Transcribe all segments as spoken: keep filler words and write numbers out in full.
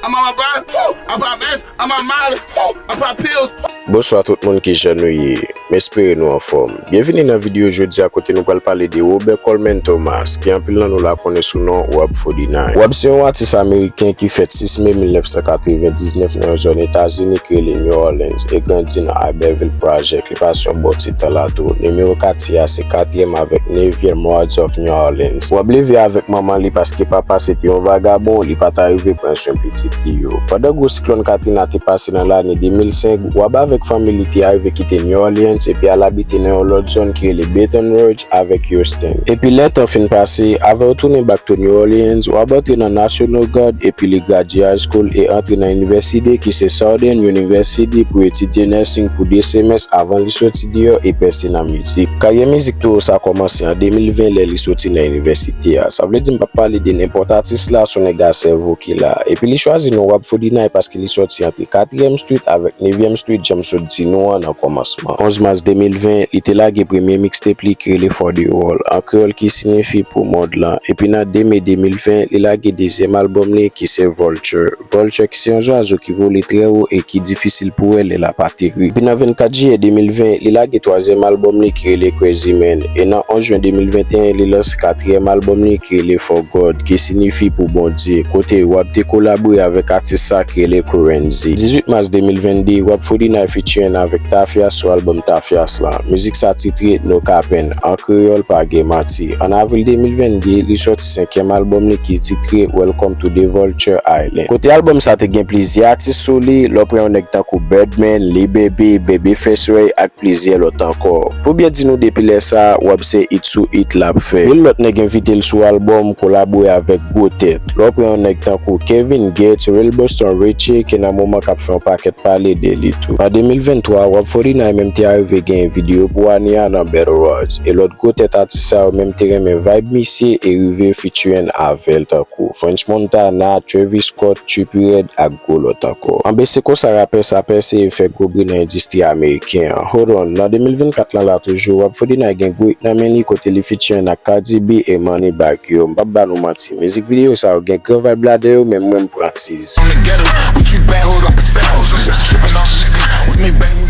I'm on my grind, woo, I pop meds, I'm on Molly, woo, I pop pills. Bonswa tout moun, kijan nou ye? M espere nou anfòm. Byenvini nan videyo jodi a kote nou pral pale de Robert Coleman Thomas, ke anpil nan nou la konnen sou non Rob forty-nine. Rob se yon atis ameriken ki fèt sis me mil nèf san katrevendiznèf nan yon zòn Etazini ki rele New Orleans e grandi nan Iberville Project. Li pase yon bon ti tan la tou. Nimewo katye a se katriyèm avèk nevyèm Wards of New Orleans. Rob leve avèk manman li paske papa se te yon vagabon, li pa ta rive pran swen pitit li yo. Pandan gwo siklòn Katrina te pase nan lane de mil senk, Rob avèk fanmi li te arive kite New Orleans epi al abite nan yon lòt zòn ki rele Baton Rouge avèk Houston. Epi lè tan fin pase, avan yo tounen back to New Orleans, Rob antre nan National Guard epi li gradye high school e antre nan inivèsite ki se Southern University pou etidye nursing pou de semès avan li soti deyò e pèse nan mizik. Karyè mizik Toro sa kòmanse an de mil ven lè li soti nan inivèsite a. Sa vle di m p ap pale de nenpòt atis la, se yon nèg a sèvo ki la. Epi li chwazi non Rob forty-nine paske li sòti ant katriyèm Street avèk nevyèm Street, jan m sot di nou an nan kòmansman. Onz mas de mil ven, li te lage premye mixtape li ki rele For the World, an kreyòl ki siyifi Pou Mond lan. Epi nan de me de mil ven, li lage dezyèm albòm li ki se Vulture. Vulture ki se yon zwazo ki vole trè wo e ki difisil pou wè lè l ap ateri. Epi nan vennkat jiyè de mil ven, li lage twazyèm albòm li ki rele Crazy Man. E nan onz jen de mil venteyen, li lanse katriyèm albòm li ki rele For God, ki siyifi Pou Bondye, kote Rob te kolabore avèk atis sa ki rele Kurenzy. Dizuit mas de mil vennde, Rob forty-nine featuring avèk Tafia sou albòm Tafias lan. Mizik sa titre No Cap, an kreyòl Pa Gen Manti. An avril de mil vennde, li sòti senkyèm albòm li ki titre Welcome to the Vulture Island. Kote albòm sa te gen plizyè atis sou li, lè w pran yon nèg tankou Birdman, Lil Baby, Babyface Ray ak plizyè lòt ankò. Pou byen di nou, depi lè sa, Rob se hit sou hit l ap fè. Pil lòt nèg envite l sou albòm, kolabore avèk gwo tèt. Lè w pran yon nèg tankou Kevin Gates, Real Boston Richey, ke nan moman k ap fè yon pakèt pale de li tou. An de mil venntwa, Rob forty-nine menm te arive genyen videyo pou ane a nan Battle Awards, e lòt gwo tèt atis sa yo menm te renmen vibe misye e rive featuring avè l tankou French Montana, Travis Scott, Trippie Redd ak gwo lòt ankò. Anben se konsa rapè sa pèse e fè gwo bri nan endistri ameriken an. Hold on, nan de mil vennkat lan la toujou, Rob forty-nine gen gwo hit nan men li kote li featuring ak Cardi B e Moneybagg yo. M p ap ba nou manti, mizik videyo sa yo gen gran vibe ladan yo, men mwen m pran siz. From the ghetto, with you bad hoes like a South. Tripping off me, with me, baby.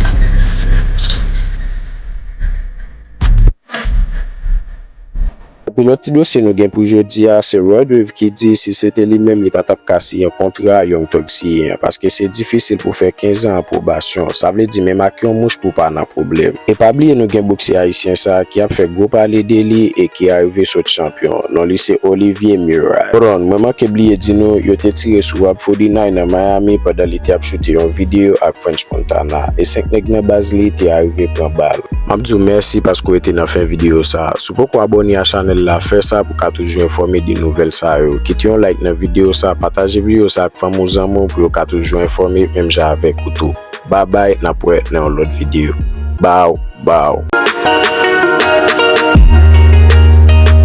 Epi lòt ti dosye nou gen pou jodi a, se Rod Wave ki di si se te li menm, li pa t ap ka siyen kontra Young Thug siyen an, paske se difisil pou fè kenz an an pwobasyon. Sa vle di menm ak yon mouch pou pa nan pwoblèm. E pa bliye nou gen boksè ayisyen sa a ki ap fè gwo pale de li e ki arive sot chanpyon. Non li se Olivier Murat. Hold on, mwen manke bliye di nou, yo te tire sou Rob forty-nine nan Miami pandan li te ap choute yon videyo ak French Montana. E senk nèg nan baz li te arive pran bal. M ap di w mèsi paske w rete nan fen videyo sa. Si w poko abòne a chanèl la, fè sa pou w ka toujou enfòme de nouvèl sa yo. Kite yon like nan videyo sa, pataje videyo sa ak fanmi w, zanmi w pou yo ka toujou enfòme menm jan avèk ou tou. Babay, n ap wè nan yon lòt videyo. Baw, baw.